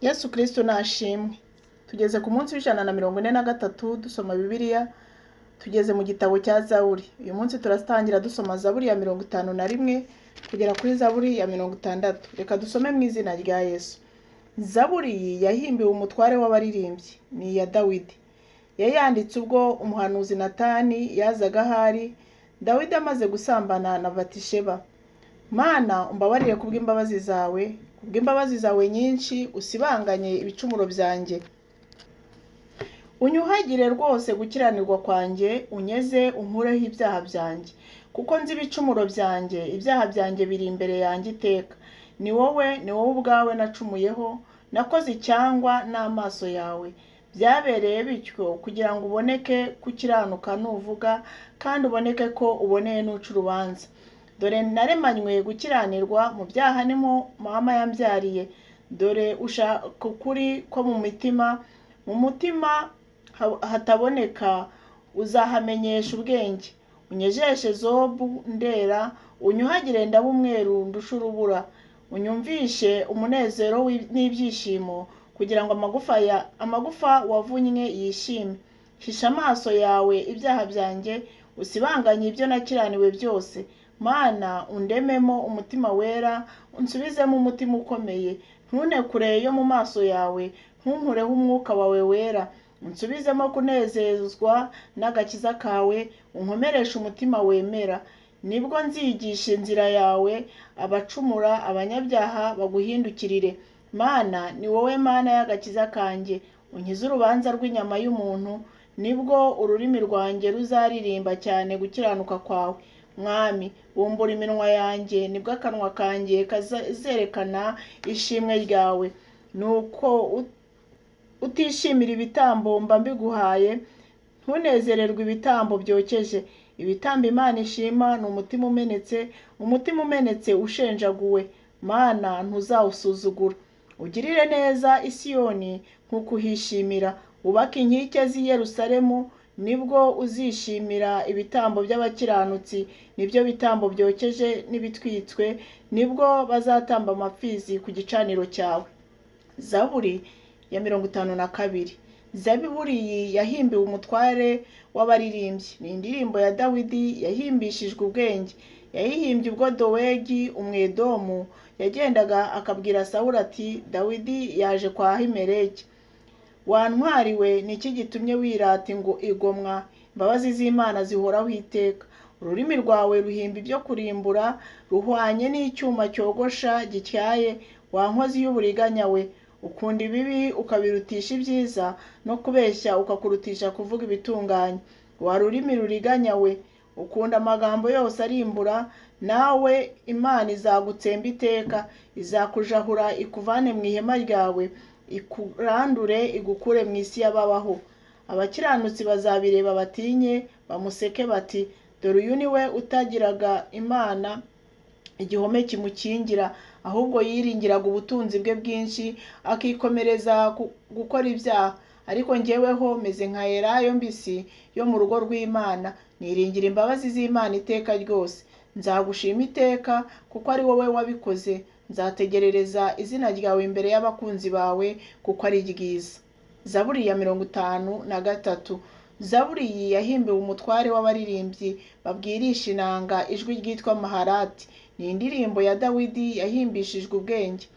Yesu Kristo nashimwe. Tugeze ku munsi w'143 dusoma Bibiliya, tugeze mu gitabo cya Zaburi. Uyu munsi turatangira dusoma Zaburi ya 51 kugera kuri Zaburi ya 60. Reka dusome mu izina rya Yesu. Zaburi yahimbiwe umutware w'abaririmbyi, ni iya Dawidi. Yayanditse ubwo umuhanuzi Natani yazaga ahari, Dawidi amaze gusambana na Batisheba. Mana, umbabarire kubw'imbabazi zawe, kubw'imbabazi zawe nyinshi usibanganye ibicumuro byanjye. Unyuhagire rwose gukiranirwa kwanjye, unyeze unkureho ibyaha byanjye. Kuko nzi ibicumuro byanjye, ibyaha byanjye biri imbere yanjye iteka. Ni wowe, ni wowe ubwawe nacumuyeho, nakoze icyangwa n'amaso yawe. Byabereye bityo kugira ngo uboneke gukiranuka nuvuga, kandi uboneke ko uboneye nuca urubanza. Dore naremanywe gukiranirwa, mu byaha nimo mama yambyariye. Dore ushaka ukuri ko mu mitima, mu mutima hataboneka uzahamenyesha ubwenge. Unyejeshe zobu ndera, unyuhagire ndaba umweru ndushe urubura. Unyumvishe umunezero n'ibyishimo, kugira ngo amagufa wavunnye yishime. Hisha amaso yawe ibyaha byanjye, usibanganye ibyo nakiraniwe byose. Mana, undememo umutima wera, unsubizemo umutima ukomeye. Ntunekure yo mu maso yawe, ntunkureho umwuka wawe wera. Unsubizemo kunezezwa n'agakiza kawe, unkomereshe umutima wemera. Nibwo nzigisha inzira yawe abacumura, abanyabyaha baguhindukirire. Mana, ni wowe Mana y'agakiza kanjye, unkize urubanza rw'inyama y'umuntu, nibwo ururimi rwanjye ruzaririmba cyane gukiranuka kwawe. Mwami, bumbura iminwa yanjye, nibwo akanwa kanjye kazerekana ishimwe ryawe. Nuko utishimira ibitambo mba mbiguhaye, ntunezererwe ibitambo byokeje. Ibitambo Imana ishima ni umutima umenetse, umutima umenetse ushenjaguwe. Mana, ntuzawusuzugura. Ugirire neza Isiyoni nk'uko uhishimira, wubake inkike z'i Yerusalemu, nibwo uzishimira ibitambo by'abakiranutsi, nibyo bitambo byokeje n'ibitwitswe, nibwo bazatamba amapfizi ku gicaniro cyawe. Zaburi ya 52. Zaburi yahimbiwe umutware w'abaririmbyi, ni indirimbo ya Dawidi yahimbishijwe ubwenge. Yayihimbye ubwo Dowegi Umwedomu yagendaga akabwira Sawuli ati, Dawidi yaje kwa Ahimeleki. Wa ntwari we, ni iki gitumye wirata ngo igomwa? Imbabazi z'Imana zihoraho iteka. Ururimi rwawe ruhimba ibyo kurimbura, ruhwanye n'icyuma cyogosha gityaye. Wa nkozi y'uburiganya we, ukunda ibibi ukabirutisha ibyiza, no kubeshya ukakurutisha kuvuga ibitunganye. Wa rurimi ruriganya we, ukunda amagambo yose arimbura, nawe Imana izagutsemba iteka, izakujahura ikuvane mu ihema ryawe, ikurandure igukure mu isi y'ababaho. Abakiranutsi bazabireba batinye, bamuseke bati, dore uyu ni we utagiraga Imana igihome kimukingira, ahubwo yiringiraga ubutunzi bwe bwinshi, akikomereza gukora ibyaha. Ariko njyeweho meze nka elayo mbisi yo mu rugo rw'Imana, niringira imbabazi z'Imana iteka ryose. Nzagushima iteka kuko ari wowe wabikoze, nzategerereza izina ryawe imbere y'abakunzi bawe kuko ari ryiza. Zaburi ya 53. Zaburi yahimbiwe umutware w'abaririmbyi babwirisha inanga ijwi ryitwa Maharati. Ni indirimbo ya Dawidi yahimbishijwe ubwenge.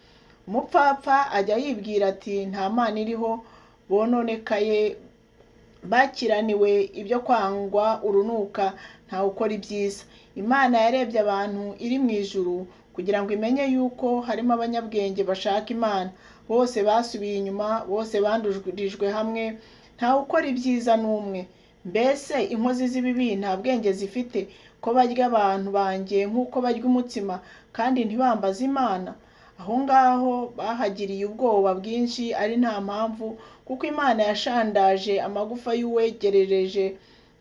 Umupfapfa ajya yibwira ati, nta Mana iriho, bononekaye bakiraniwe ibyo kwangwa urunuka, ntawe ukora ibyiza. Imana yarebye abantu iri mu ijuru kugira ngo imenye yuko harimo abanyabwenge bashaka Imana. Bose basubiye inyuma, bose bandurijwe hamwe, ntawe ukora ibyiza n'umwe. Mbese inkozi z'ibibi nta bwenge zifite, ko barya abantu banjye nk'uko barya umutsima, kandi ntibambaze Imana? Aho ngaho bahagiriye ubwoba bwinshi ari nta mpamvu, kuko Imana yashandaje amagufa y'uwegerereje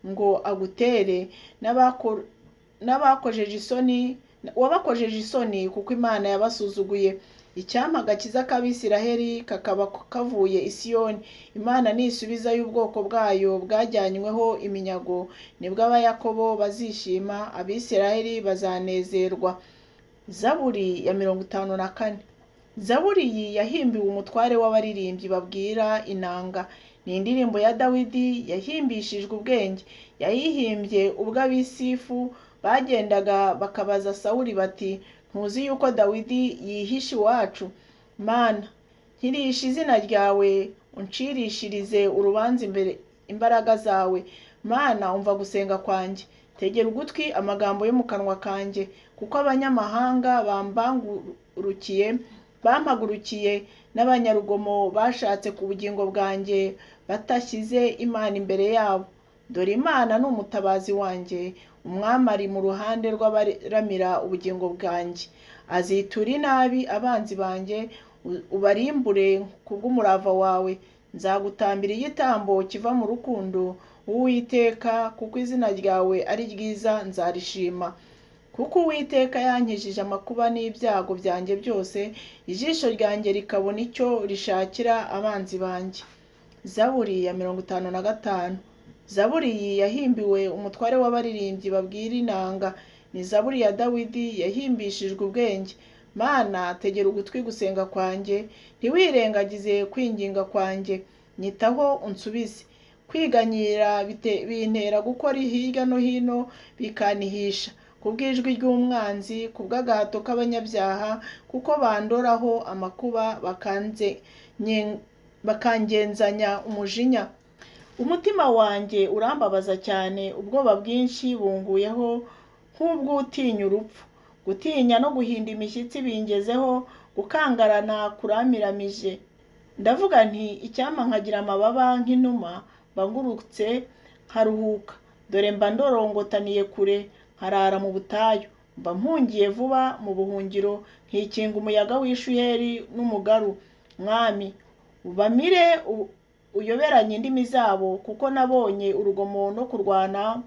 ngo agutere, n'abakojeje isoni, wabakojeje isoni, kuko Imana yabasuzuguye. Icyampa agakiza k'Abisiraheli kakaba kavuye i Siyoni. Imana nisubizayo ubwoko bwayo bwajyanyweho iminyago, nibwo Abayakobo bazishima, Abisiraheli bazanezerwa. Zaburi ya 54. Zaburi iyi yahimbiwe umutware w'abaririmbyi babwira inanga. Ni indirimbo ya Dawidi yahimbishijwe ubwenge. Yayihimbye ubwo ab'Isifu bagendaga bakabaza Sawuli bati: ntuzi yuko Dawidi yihishe iwacu? Mana, nkirisha izina ryawe, uncirishirize urubanza imbere imbaraga zawe. Mana, umva gusenga kwanjye, tegera ugutwi amagambo yo mu kanwa kanjye, kuko abanyamahanga bambangurukiye, bampagurukiye, n'abanyarugomo bashatse ku bugingo bwanjye batashyize Imana imbere yabo. Dore Imana ni umutabazi wanjye, umwami ari mu ruhande rw'abaramira ubugingo bwanjye. Azitura inabi abanzi banjye, ubarimbure kubw'umurava wawe. Nzagutambira igitambo kiva mu rukundo, Uwiteka, kuko izina ryawe ari ryiza, nzarishima. Kuko Uwiteka yankijije amakuba n'ibyago byanjye byose, ijisho ryanjye rikabona icyo rishakira abanzi banjye. Zaburi ya 55. Zaburi iyi yahimbiwe umutware w'abaririmbyi babwira inanga. Ni zaburi ya Dawidi yahimbishijwe ubwenge. Mana, tegera ugutwi gusenga kwanjye, ntiwirengagize kwinginga kwanjye. Nyitaho unsubize. Kwiganyira bintera gukora hirya no hino, bikanihisha kubw'ijwi ry'umwanzi, kubw'agahato k'abanyabyaha, kuko bandoraho amakuba, bakangenzanya umujinya. Umutima wanjye urambabaza cyane, ubwoba bwinshi bunguyeho nk'ubw'utinya urupfu. Gutinya no guhinda imishyitsi bingezeho, gukangarana kuramiramije. Ndavuga nti: icyampa nkagira amababa nk'inuma, mba ngurutse nkaruhuka. Dore mba ndorongotaniye kure, nkarara mu butayu. Mba mpungiye vuba mu buhungiro, nkikinga umuyaga w'ishuheri n'umugaru. Mwami, ubamire uyoberanye indimi zabo, kuko nabonye urugomo no kurwana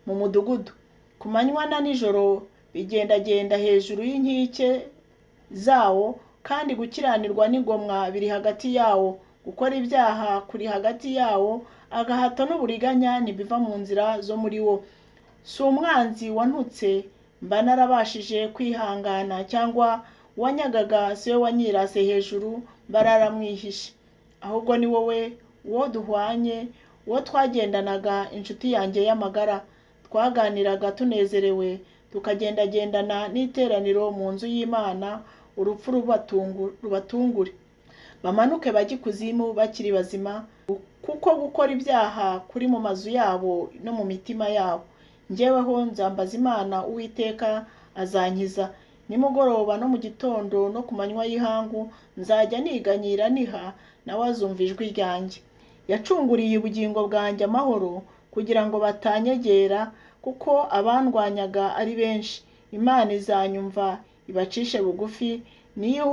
mu mudugudu. Ku manywa na nijoro bigendagenda hejuru y'inkike zawo, kandi gukiranirwa n'igomwa biri hagati yawo. Gukora ibyaha kuri hagati yawo, agahato n'uburiganya ntibiva mu nzira zo muri wo. Si umwanzi wantutse, mba narabashije kwihangana, cyangwa uwanyagaga si we wanyirase hejuru, mba naramwihishe. Ahubwo ni wowe, uwo duhwanye, uwo twagendanaga, inshuti yanjye y'amagara. Twaganiraga tunezerewe, tukagendagendana n'iteraniro mu nzu y'Imana, urupfu rubatungure. Bamanuke bajye ikuzimu bakiri bazima, kuko gukora ibyaha kuri mu mazu yabo no mu mitima yabo. Njyeweho nzambaza Imana, Uwiteka azankiza. Nimugoroba no mu gitondo no ku manywa y'ihangu nzajya niganyira niha, nawe azumva ijwi ryanjye. Yacunguriye ubugingo bwanjye amahoro, kugira ngo batanyegera, kuko abandwanyaga ari benshi. Imana izanyumva ibacishe bugufi, niyo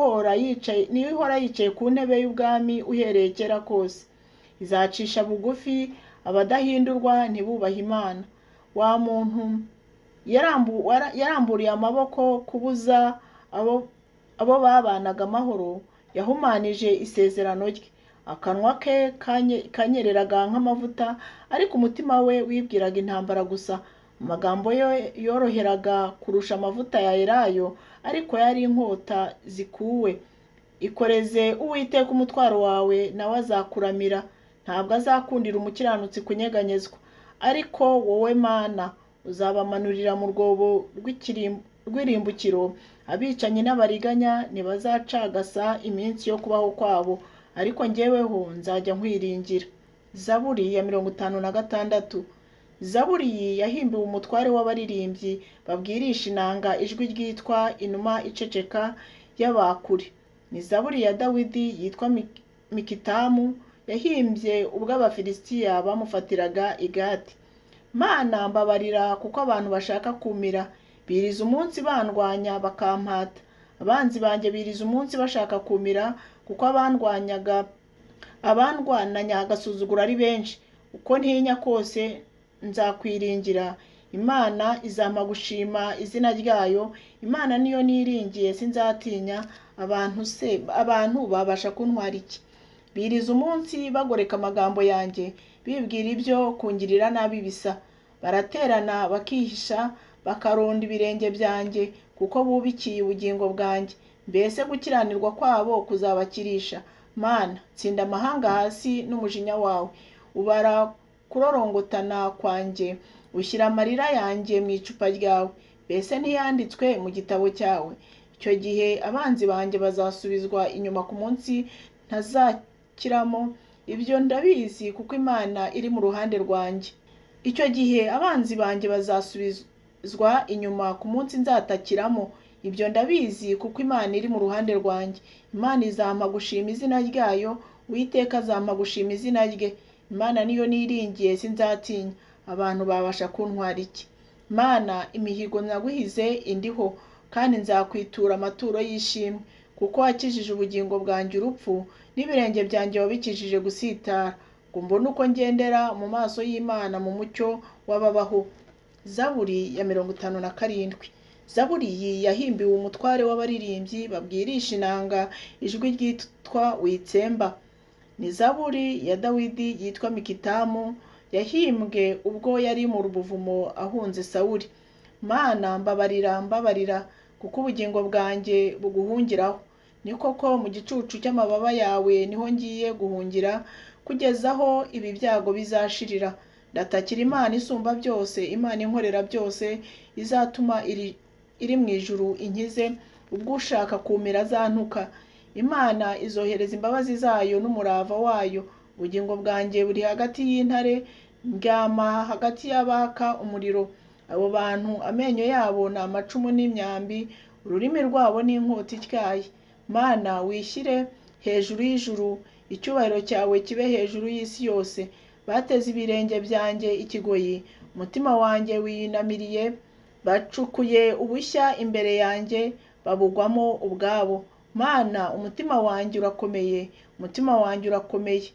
ihora yicaye ku ntebe y'ubwami uhereye kera kose. Izacisha bugufi abadahindurwa ntibubahe Imana. Wa muntu yaramburiye amaboko kubuza abo babanaga amahoro, yahumanije isezerano rye. Akanwa ke kanyereraga nk'amavuta, ariko umutima we wibwiraga intambara gusa. Amagambo ye yoroheraga kurusha amavuta ya elayo, ariko yari inkota zikuwe. Ikoreze Uwiteka umutwaro wawe, nawe azakuramira. Ntabwo azakundira umukiranutsi kunyeganyezwa. Ariko wowe Mana, uzabamanurira mu rwobo rw'irimbukiro. Abicanyi n'abariganya ntibazacagasa iminsi yo kubaho kwabo, ariko njyeweho nzajya nkwiringira. Zaburi ya 56. Zaburi iyi yahimbiwe umutware w'abaririmbyi babwirisha inanga ijwi ryitwa inuma iceceka y'abakure. Ni zaburi ya Dawidi yitwa Mikitamu, yahimbye ubwo Abafilisitiya bamufatiraga i Gati. Mana, mbabarira, kuko abantu bashaka kumira. Biriza umunsi bandwanya bakampata. Abanzi banjye biriza umunsi bashaka kumira, kuko abandwananya agasuzuguro ari benshi. Uko ntinya kose nzakwiringira. Imana izampa gushima izina ryayo. Imana niyo niringiye, sinzatinya. Abantu babasha kuntwara iki? Biriza umunsi bagoreka amagambo yanjye, bibwira ibyo kungirira nabi bisa. Baraterana bakihisha, bakaronda ibirenge byanjye, kuko bubikiye ubugingo bwanjye. Mbese gukiranirwa kwabo kuzabakirisha? Mana, tsinda amahanga hasi n'umujinya wawe, ubara kurorongotana kwanjye, ushyira amarira yanjye mu icupa ryawe. Mbese ntiyanditswe mu gitabo cyawe? Icyo gihe abanzi banjye bazasubizwa inyuma ku munsi ntazakiramo. Ibyo ndabizi kuko Imana iri mu ruhande rwanjye. Icyo gihe abanzi banjye bazasubizwa inyuma ku munsi nzatakiramo. Ibyo ndabizi kuko Imana iri mu ruhande rwanjye. Imana izampa gushima izina ryayo, Uwiteka azampa gushima izina rye. Imana niyo niringiye, sinzatinya. Abantu babasha kuntwara iki? Mana, imihigo naguhize indiho, kandi nzakwitura amaturo y'ishimwe, kuko wakijije ubugingo bwanjye urupfu, n'ibirenge byanjye wabikijije gusitara, ngo mbone uko ngendera mu maso y'Imana mu mucyo w'ababaho. Zaburi ya 57. Zaburi iyi yahimbiwe umutware w'abaririmbyi babwirisha inanga ijwi ryitwa Witsemba. Ni zaburi ya Dawidi yitwa Mikitamu, yahimbwe ubwo yari mu buvumo ahunze Sawuli. Mana, mbabarira, mbabarira, kuko ubugingo bwanjye buguhungiraho. Ni koko mu gicucu cy'amababa yawe niho ngiye guhungira, kugeza aho ibi byago bizashirira. Ndatakira Imana isumba byose, Imana inkorera byose, izatuma iri mu ijuru inkize, ubwo ushaka kumira azantuka. Imana izohereza imbabazi zayo n'umurava wayo. Ubugingo bwanjye buri hagati y'intare, ndyama hagati y'abaka umuriro. Abo bantu amenyo yabo ni amacumu n'imyambi, ururimi rwabo ni inkota ityaye. Mana, wishyire hejuru y'ijuru, icyubahiro cyawe kibe hejuru y'isi yose. Bateze ibirenge byanjye ikigoyi, umutima wanjye wiyunamiriye. Bacukuye ubushya imbere yanjye, babugwamo ubwabo. Mana, umutima wanjye urakomeye, umutima wanjye urakomeye.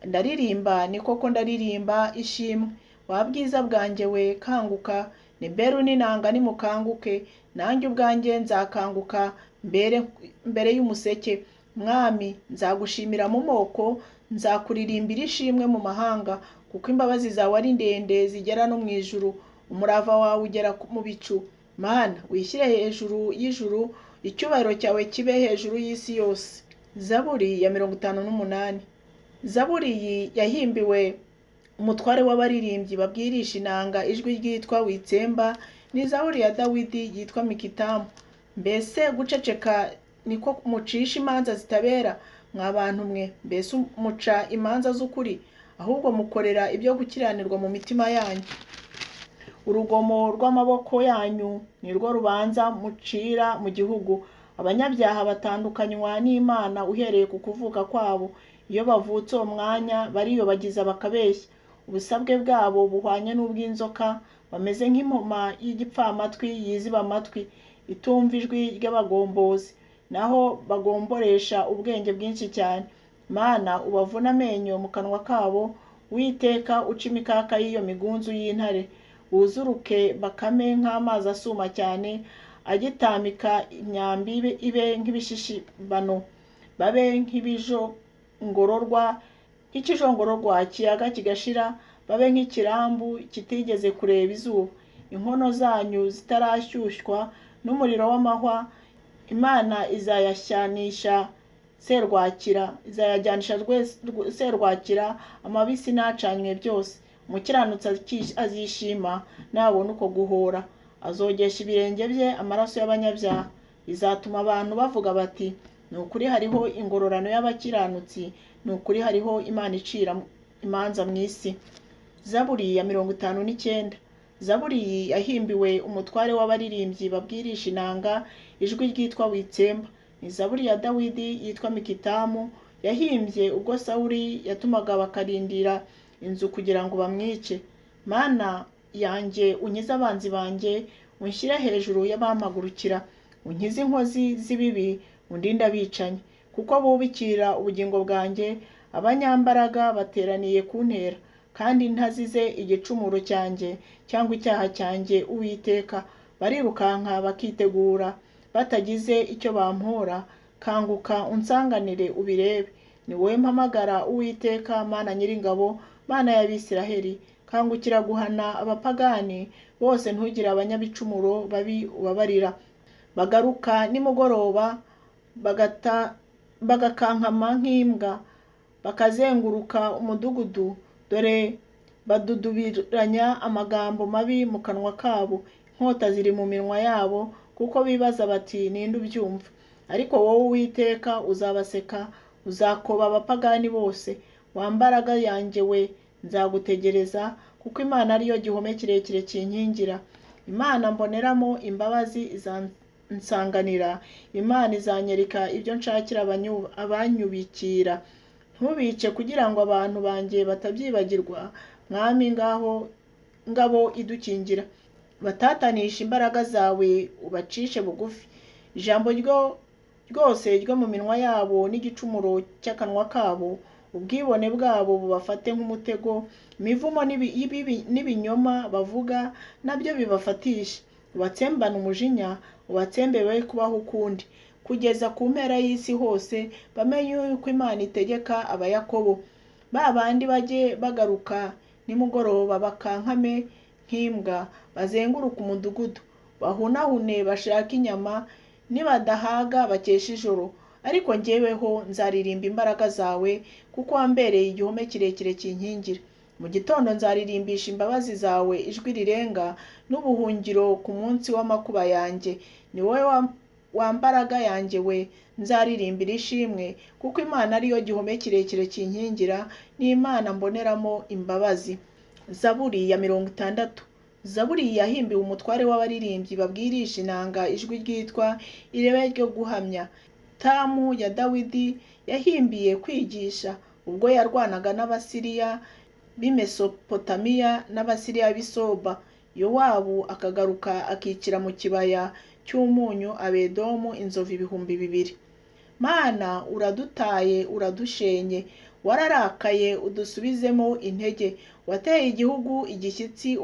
Ndaririmba, ni koko ndaririmba ishimwe. Wa bwiza bwanjye we, kanguka. Ni beru n'inanga nimukanguke, nanjye ubwanjye nzakanguka mbere y'umuseke. Mwami, nzagushimira mu moko, nzakuririmbira ishimwe mu mahanga, kuko imbabazi zawe ari ndende zigera no mu ijuru, umurava wawe ugera mu bicu. Mana, wishyire hejuru y'ijuru, icyubahiro cyawe kibe hejuru y'isi yose. Zaburi ya 58. Zaburi iyi yahimbiwe umutware w'abaririmbyi babwirisha inanga ijwi ryitwa Witsemba. Ni zaburi ya Dawidi yitwa Mikitamu. Mbese guceceka niko mucisha imanza zitabera, mwa bantu mwe? Mbese muca imanza z'ukuri? Ahubwo mukorera ibyo gukiranirwa mu mitima yanyu. Urugomo rw'amaboko yanyu nirwo rubanza mucira mu gihugu. Abanyabyaha batandukanywa n'Imana uhereye ku kuvuka kwabo. Iyo bavutse uwo mwanya bariyobagiza bakabeshya. Ubusabwe bwabo buhwanye n'ubw'inzoka, bameze nk'impoma y'igipfamatwi yiziba amatwi, itumva ijwi ry'abagombozi, naho bagomboresha ubwenge bwinshi cyane. Mana, ubavune amenyo mu kanwa kabo, Uwiteka uca imikaka y'iyo migunzu y'intare. Buzuruke bakame nk'amazi asuma cyane, agitamika imyambi ibe nk'ibishishibano, babe nk'ibijongororwa, nk'ikijongororwa kiyaga kigashira, babe nk'ikirambu kitigeze kureba izuba. Inkono zanyu zitarashyushywa n'umuriro w'amahwa, Imana izayashyanisha serwakira, izayajyanisha serwakira, amabisi n'acanywe byose. Umukiranutsi azishima nabona uko guhora, azogesha ibirenge bye amaraso y'abanyabyaha. Bizatuma abantu bavuga bati, ni ukuri hariho ingororano y'abakiranutsi, ni ukuri hariho Imana icira imanza mu isi. Zaburi ya 59. Zaburi iyi yahimbiwe umutware w'abaririmbyi babwirisha inanga ijwi ryitwa Witsemba. Ni zaburi ya Dawidi yitwa Mikitamu, yahimbye ubwo Sawuli yatumaga bakarindira inzu kugira ngo bamwice. Mana yanjye, unkize abanzi banjye, unshyire hejuru y'abampagurukira, unkize inkozi z'ibibi, undinde abicanyi, kuko bubikira ubugingo bwanjye. Abanyambaraga bateraniye kuntera, kandi ntazize igicumuro cyanjye cyangwa icyaha cyanjye. Uwiteka, barirukanka bakitegura, batagize icyo bampora. Kanguka unsanganire ubirebe. Ni wowe mpamagara, Uwiteka, Mana nyiringabo, Mana y'Abisiraheli. Kangukira guhana abapagani bose, ntugire abanyabicumuro babi ubabarira. Bagaruka nimugoroba, Bagakankama nk'imbwa, bakazenguruka umudugudu. Dore badudubiranya amagambo mabi mu kanwa kabo, inkota ziri mu minwa yabo, kuko bibaza bati ninde ubyumva? Ariko wowe Uwiteka uzabaseka, uzakoba abapagani bose. Wa mbaraga yanjye we, nzagutegereza, kuko Imana ariyo gihome kirekire kinkingira. Imana mboneramo imbabazi izansanganira, Imana izanyereka ibyo nshakira abanyubikira. Ntubice kugira ngo abantu banjye batabyibagirwa, Mwami ngaho ngabo idukingira. Batatanisha imbaraga zawe ubacishe bugufi. Ijambo ryose ryo mu minwa yabo n'igicumuro cy'akanwa kabo, ubwibone bwabo bubafate nk'umutego, imivumo n'ibinyoma bavuga nabyo bibafatishe. Ubatsembane umujinya, ubatsembe be kubaho ukundi, kugeza ku mpera y'isi hose bamenye yuko Imana itegeka Abayakobo. Ba bandi bajye bagaruka nimugoroba bakankame nk'imbwa, bazenguruke umudugudu, bahunahune bashake inyama, nibadahaga bakesha ijoro. Ariko njyeweho nzaririmba imbaraga zawe, kuko wambereye igihome kirekire kinkingira. Mu gitondo nzaririmbisha imbabazi zawe ijwi rirenga, n'ubuhungiro ku munsi w'amakuba yanjye. Ni wowe wa mbaraga yanjye we, nzaririmbira ishimwe, kuko Imana ariyo gihome kirekire kinkingira, n'Imana mboneramo imbabazi. Zaburi ya 60. Zaburi yahimbiwe umutware w'abaririmbyi babwirisha inanga ijwi ryitwa irebe ryo guhamya. Tamu ya Dawidi yahimbiye kwigisha, ubwo yarwanaga n'Abasiriya b'i Mesopotamiya n'Abasiriya b'i Soba. Yowabu akagaruka akicira mu kibaya cy'umunyu Abedomu inzovu 2000. Mana uradutaye uradushenye, wararakaye udusubizemo intege. Wateye igihugu igishyitsi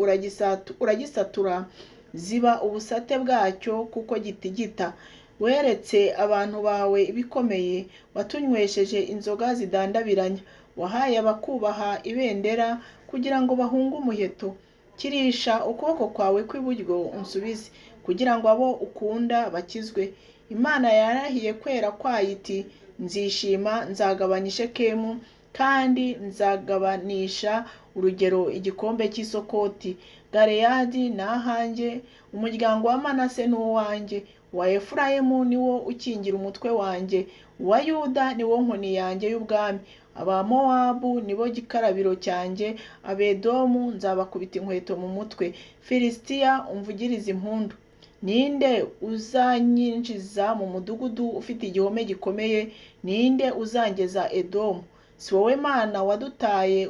uragisatura, ziba ubusate bwacyo kuko gitigita. Weretse abantu bawe ibikomeye, watunywesheje inzoga zidandabiranya. Wahaye abakubaha ibendera kugira ngo bahunge umuheto. Kirisha ukuboko kwawe kw'iburyo unsubize, kugira ngo abo ukunda bakizwe. Imana yarahiye kwera kwayo iti nzishima, nzagabanya Shekemu, kandi nzagabanisha urugero igikombe cy'isokoti. Galeyadi ni ahanjye, umuryango wa Manase ni uwanjye, uwa Efurayimu ni wo ukingira umutwe wanjye, uwa Yuda ni wo nkoni yanjye y'ubwami. Abamowabu ni bo gikarabiro cyanjye, Abedomu nzabakubita inkweto mu mutwe. Filisitiya umvugirize impundu. Ninde uzanyinjiza mu mudugudu ufite igihome gikomeye? Ninde uzangeza Edomu? Si wowe Mana wadutaye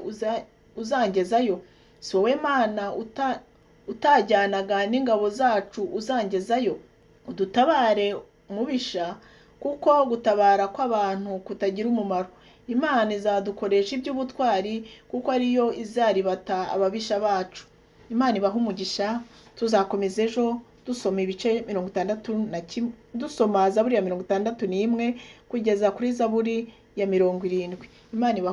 uzangezayo? Si wowe Mana utajyanaga n'ingabo zacu uzangezayo? Udutabare mubisha, kuko gutabara kw'abantu kutagira umumaro. Imana izadukoresha iby'ubutwari, kuko ariyo izaribata ababisha bacu. Imana ibahe umugisha. Tuzakomeza ejo dusoma ibice 61, dusoma Zaburi ya 61 kugeza kuri Zaburi ya 70. Imana ibahe.